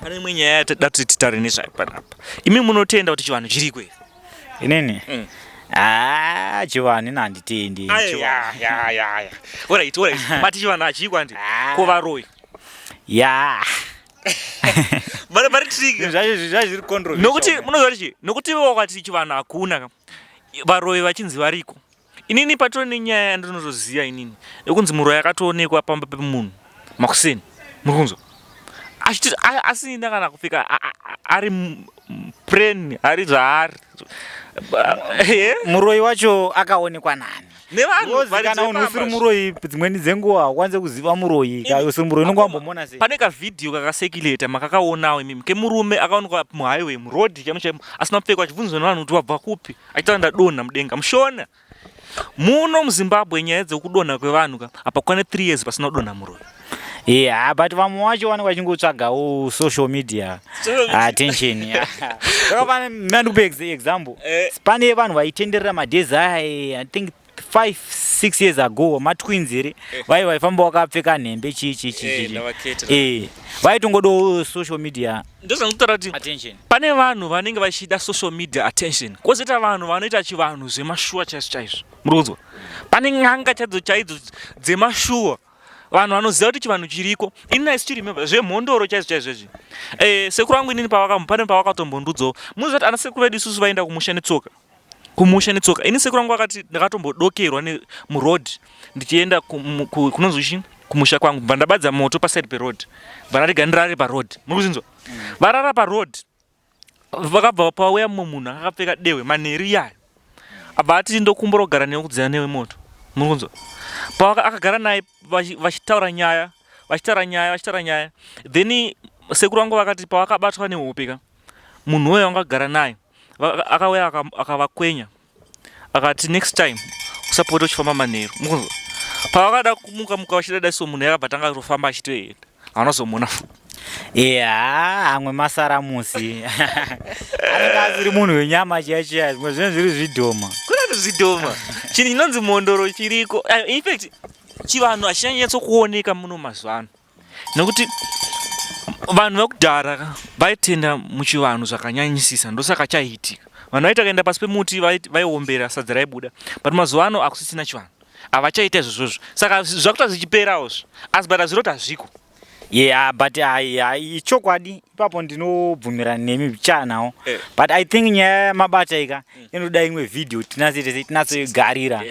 Pane imwe nyaya yatida kuti titaure nezvayo panapa. Imi munotenda kuti chivanhu chiriko here? Inini? Ah, chivanhu ini handitendi. Ayayayaya. Alright, alright. Mati chivanhu hachiko handi? Ah. Ko varoyi? Ya. Vari vari tricky. Zvacho zvacho zviri controversial. Nokuti munoziva kuti chii? Nokuti ivo wakati chivanhu hakuna ka. Varoyi vachinzi variko. Inini patori nenyaya yandinotoziva inini yekunzi muroyi akatoonekwa pamba pemunhu makuseni muri kunzwa achiti asina kana kupfeka ari pren ari zvaari. Muroyi wacho akaonekwa nani? Nevanhu. Kana unhu usiri muroyi, dzimweni dzenguva haukwanise kuziva muroyi. Kana usiri muroyi unonge wambomona sei? Pane kavhidhiyo kakasekileta, makakaonawo imimi, kemurume akaonekwa muhighway, muroad chaimo chaimo, asina kupfekwa, achibvunzwa nevanhu kuti wabva kupi, achitaura ndadonha mudenga. Mushona muno muZimbabwe, nyaya dzekudonha kwevanhu ka, hapakwane 3 years pasina kudonha muroyi. Yeah, but vamwe vacho vanenge vachingotsvagawo social media attention. Zvakafanana, mandikupe example. Pane vanhu vaitenderera madays aya, I think 5 6 years ago, matwins here, vai vaifamba vakapfeka nhembe, chii chii chii chii, vaitongodawo social media Ndozvandikutaura kuti attention. Pane vanhu vanenge vachida social media attention, kwozoita vanhu vanoita chivanhu zvemashuwa chaizvo chaizvo. Muri kunzwa? Pane n'anga chaidzo chaidzo dzemashuwa, vanhu vanoziva kuti chivanhu chiriko. Inini I still remember zvemhondoro chaizvo chaizvo izvi. Sekuru vangu inini pane pavakatombondudzawo. Munoziva kuti ana sekuru vedu isusu vaenda kumusha netsoka, kumusha netsoka. Ini sekuru vangu vakati ndakatombodokerwa muroad ndichienda kunonzi chi kumusha kwangu, bva ndabadza moto paside peroad, bva ndarega ndirare paroad. Muri kuzinzwa? Varara paroad, vakabva pauya mumwe munhu akapfeka dehwe manheru iyayo, abva ati ndokumbura kugara newe, kudziya newe moto. Muri kunzwa? Akagara naye, vachitaura nyaya, vachitaura nyaya, vachitaura nyaya. Then sekuru vangu vakati pavakabatwa nehope ka, munhu uyo wangagara naye akauya akavakwenya, akati next time usapota uchifamba manheru. Mukunzwa? Pavakada kumuka muka vachida dai so, munhu yakabva tanga kutofamba achitoenda, havana futi. Yeah, amwe masaramusi anenge asiri munhu wenyama chiya chiya, zvimwe zvinenge zviri zvidhoma. Kuna zvidhoma. Chinhu chinonzi mhondoro chiriko. In fact chivanhu hachinyanyatsokuoneka muno mazuva ano, nekuti vanhu vekudhara vaitenda muchivanhu zvakanyanyisisa, ndosaka chaiitika. Vanhu vaiti vakaenda pasi pemuti vaiombera, sadza raibuda. But mazuva ano hakusisina chivanhu, havachaita izvozvozvo, saka zvakuita zvichiperawozvo, asi but hazviroti hazviko. Yeah, but hai, ichokwadi ipapo, ndinobvumirana nemi chanawo. But I think nyaya yamabata ika inoda imwe video, tinatse tese tinatsoigarira.